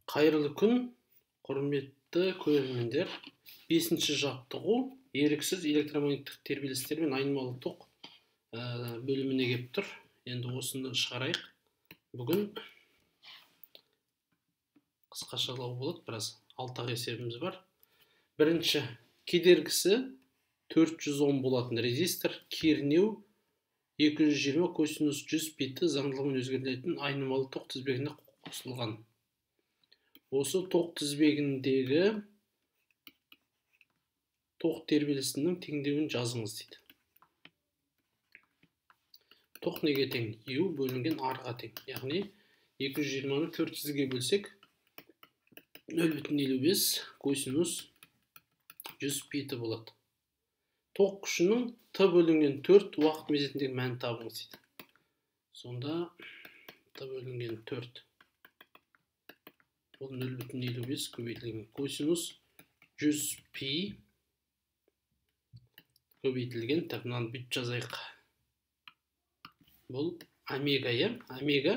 Қайырлы күн, құрметті көрермендер. 5-ші жаттығу еріксіз электромагниттік тербелістер мен айнымалы тоқ бөліміне келіп тұр. Енді осыны шығарайық. Бүгін қысқашалау болады, біраз 6 есебіміз бар. Бірінші, кедергісі 410 болатын резистор, кернеу 220 косинус 100 пи заңдылығымен өзгерілетін айнымалы тоқ тізбегіне қосылған. Осы тоқ тізбегіндегі тоқ тербелісінің теңдеуін жазыңыз дейді. Тоқ неге тең? U бөлінген R-ға тең. Яғни 220-ны 400-ге бөлсек 0,55 косинус 100 пи болады. Тоқ күшінің Т бөлінген 4 уақыт мезетіндегі мәнін табыңыз дейді. Сонда Т бөлінген 4 ол 0,55 көбейтілген косинус 100 пи көбейтілген, так, мынаны бүйтіп жазайық. Бұл омега, иә? Омега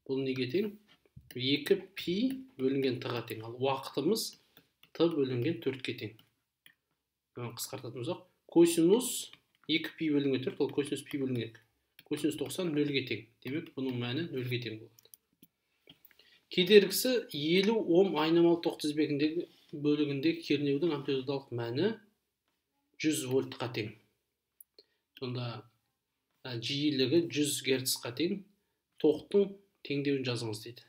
бұл неге тең? 2 пи бөлінген Т-ға тең. Ал уақытымыз Т бөлінген 4-ке тең. Қысқартатын болсақ, косинус 2 пи бөлінген 4, ол косинус пи бөлінген 2. Косинус 90 0-ге тең. Демек, бұның мәні 0-ге тең болады. Кедергісі 50 ом айнымалы тоқ тізбегіндегі бөлігіндегі кернеудің амплитудалық мәні 100 вольтқа тең. Сонда жиілігі 100 герцқа тең. Тоқтың теңдеуін жазыңыз дейді.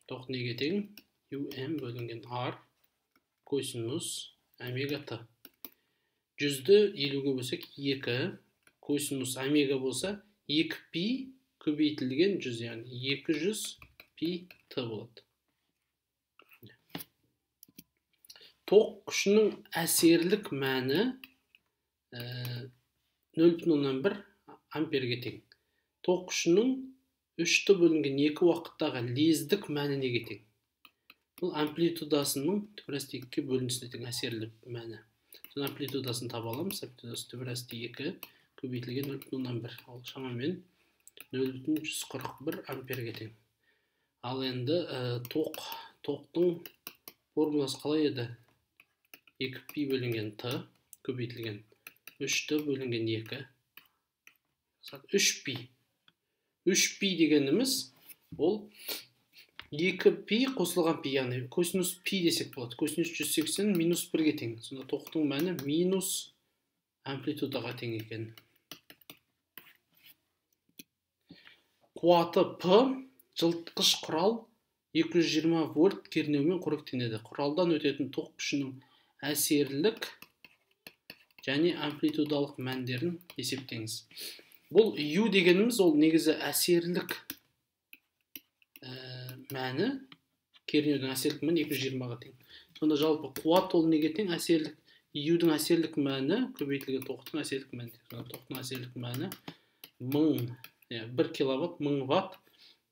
Тоқ неге тең? UM бөлінген R косинус омега Т. 100-ді 50-ге бөлсек 2, косинус омега болса 2 пи көбейтілген 100, яғни 200 пи Т болады. Тоқ күшінің әсерлік мәні 0,1 амперге тең. Тоқ күшінің 3-ті бөлінген 2 уақыттағы лездік мәні неге тең? Бұл амплитудасының түбір асты 2-ге бөлінісіне тең әсерлік мәні. Сонда амплитудасын таба аламыз. Амплитудасы түбір асты 2 көбейтілген 0,1. Ол шамамен 0,141 амперге тең. Ал енді тоқтың формуласы қалай еді? 2 пи бөлінген Т көбейтілген 3 Т бөлінген 2. 3 пи. 3 пи дегеніміз ол 2 пи қосылған пи, яғни косинус пи десек болады. Косинус 180 минус 1-ге тең. Сонда тоқтың мәні минус амплитудаға тең екен. Қуаты П жылытқыш құрал 220 вольт кернеумен қоректенеді. Құралдан өтетін тоқ күшінің әсерлік және амплитудалық мәндерін есептеңіз. Бұл U дегеніміз ол негізі әсерлік мәні, кернеудің әсерлік мәні 220-ға тең. Сонда жалпы қуат ол неге тең? Әсерлік, U-дің әсерлік мәні көбейтілген тоқтың әсерлік мәні. Сонда тоқтың әсерлік мәні 1 киловатт 1000 ватт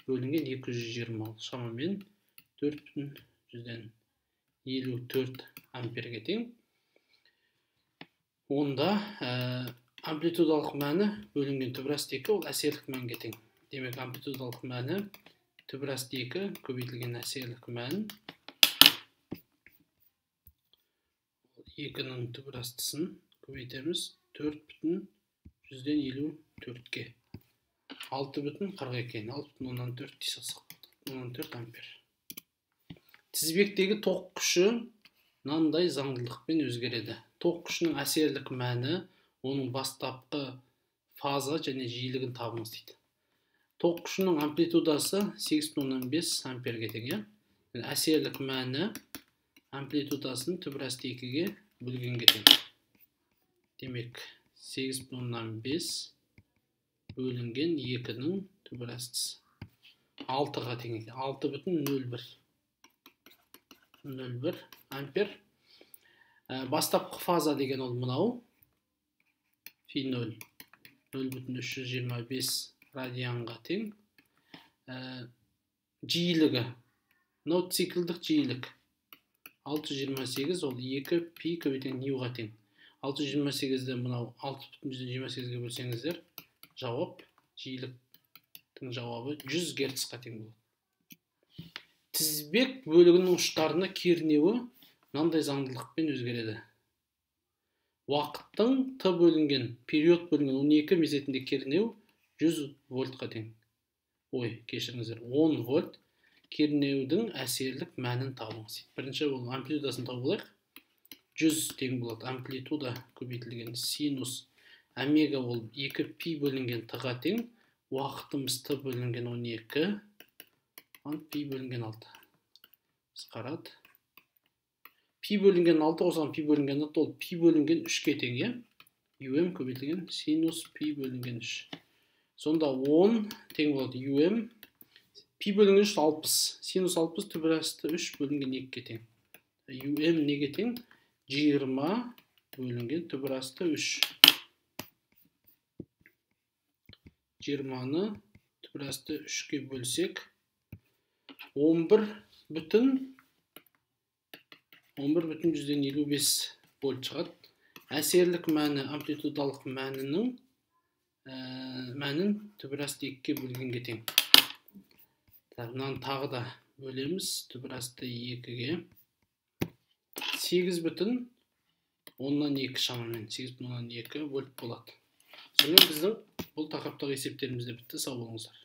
бөлінген 220, шамамен 4,54 амперге тең. Онда амплитудалық мәні бөлінген түбір асты 2 ол әсерлік мәнге тең. Демек, амплитудалық мәні түбір асты 2 көбейтілген әсерлік мән 2-нің түбір астысын көбейтеміз 4,54-ге. 6,42, 6,4 дей салсақ, 6,4 ампер. Тізбектегі тоқ күші мынандай заңдылықпен өзгереді. Тоқ күшінің әсерлік мәні, оның бастапқы фаза және жиілігін табыңыз дейді. Тоқ күшінің амплитудасы 8,5 амперге тең. Әсерлік мәні амплитудасын түбір асты 2-ге бөлгенге тең. Демек, 8,5 бөлінген 2-нің түбір астысы 6-ға тең екен. 6,01 ампер. Бастапқы фаза деген ол мынау. Фи 0 0,325 радианға тең. Жиілігі. Мынау циклдік жиілік. 628 ол 2 пи көбейтілген ньюға тең. 628-ді мынау 6,28-ге бөлсеңіздер, жауап, жиіліктің жауабы 100 герцқа тең болады. Тізбек бөлігінің ұштарына кернеуі мынандай заңдылықпен өзгереді. Уақыттың Т бөлінген, период бөлінген 12 мезетінде кернеу 100 вольтқа тең. Ой, кешіріңіздер, 10 вольт. Кернеудің әсерлік мәнін табыңыз. Бірінші ол амплитудасын тауып алайық. 100 тең болады амплитуда көбейтілген синус омега, ол 2 пи бөлінген т-ға тең. Уақытымыз т бөлінген 12, пи бөлінген 6. Қысқарады. Пи бөлінген 6 қосылған пи бөлінген 6, ол пи бөлінген 3-ке тең, иә? ЮМ көбейтілген синус пи бөлінген 3. Сонда 10 тең болады ЮМ, пи бөлінген 3 60, синус 60 түбір асты 3 бөлінген 2-ге тең. ЮМ неге тең? 20 бөлінген түбір асты 3. 20-ны түбір асты 3-ке бөлсек, 11,55 вольт шығады. Әсерлік мәні амплитудалық мәнінің мәнін түбір асты 2-ге бөлгенге тең. Мынаны тағы да бөлеміз түбір асты 2-ге. 8,2 шамамен, 8,2 вольт болады. Сонымен біздің бұл тақырыптағы есептеріміз де бітті. Сау болыңыздар.